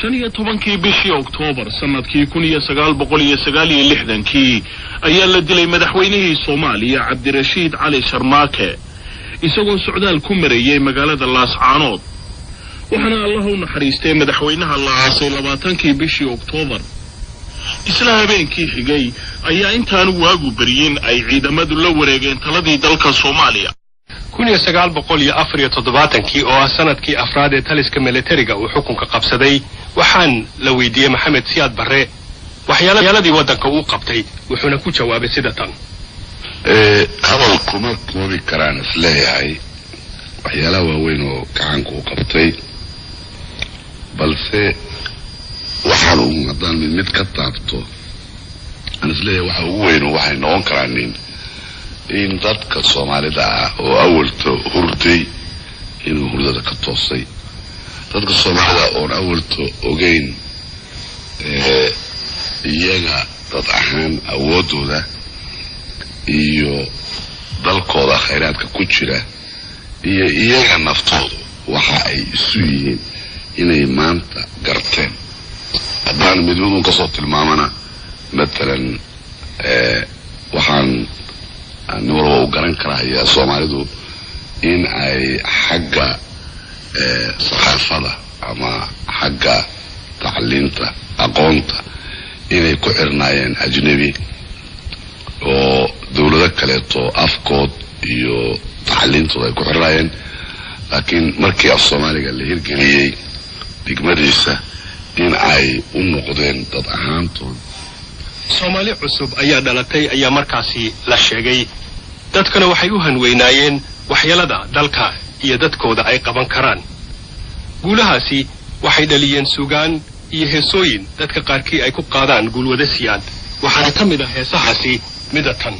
15-kii bishii Oktoobar sanadkii 1969-kii ayaa la dilay madaxweynihii Soomaaliya, Cabdirashiid Cali Sharmaake, isagoo socdaal ku marayay magaalada Laascaanood. Waxaana Allah u naxariistay madaxweynaha la aasay 20-kii bishii Oktoobar. Isla habeenkii xigay ayaa intaanu waagu beryin ay ciidamadu la wareegeen taladii dalka Soomaaliya. 1974-kii, oo ah sanadkii afraad ee taliska militariga uu xukunka qabsaday, waxaan la weydiiyey Maxamed Siyaad Barre waxyaaladii waddanka uu qabtay, wuxuuna ku jawaabay sida tan. Hadal kuma koobi karaan isleeyahay waxyaalaha waaweyn oo gacanka uu qabtay, balse waxaan uun haddaan mid mid ka taabto aan isleeyahay waxa ugu weyn oo waxay noqon karaan in dadka Soomaalida ah oo awalto hurday inuu hurdada ka toosay, dadka Soomaalida oon awalto ogeyn iyaga dad ahaan awooddooda iyo dalkooda khayraadka ku jira iyo iyaga naftoodu waxa ay isu yihiin inay maanta garteen. Haddaan mid midun kasoo tilmaamana, matalan, waxaan nin walba u garan karahayaa Soomaalidu in ay xagga saxaafada ama xagga tacliinta aqoonta inay ku xirnaayeen ajnebi oo dawlado kaleeto afkood iyo tacliintooda ay ku xirnaayeen, laakiin markii af Soomaaliga la hirgeliyey degmadiisa in ay u noqdeen dad ahaantood. Soomaali cusub ayaa dhalatay ayaa markaasi la sheegay, dadkuna waxay u hanweynaayeen waxyeelada dalka iyo dadkooda ay qaban karaan. Guulahaasi waxay dhaliyeen sugaan iyo heesooyin dadka qaarkii ay ku qaadaan guulwada Siyaad, waxaana ka mid ah heesahaasi mida tan.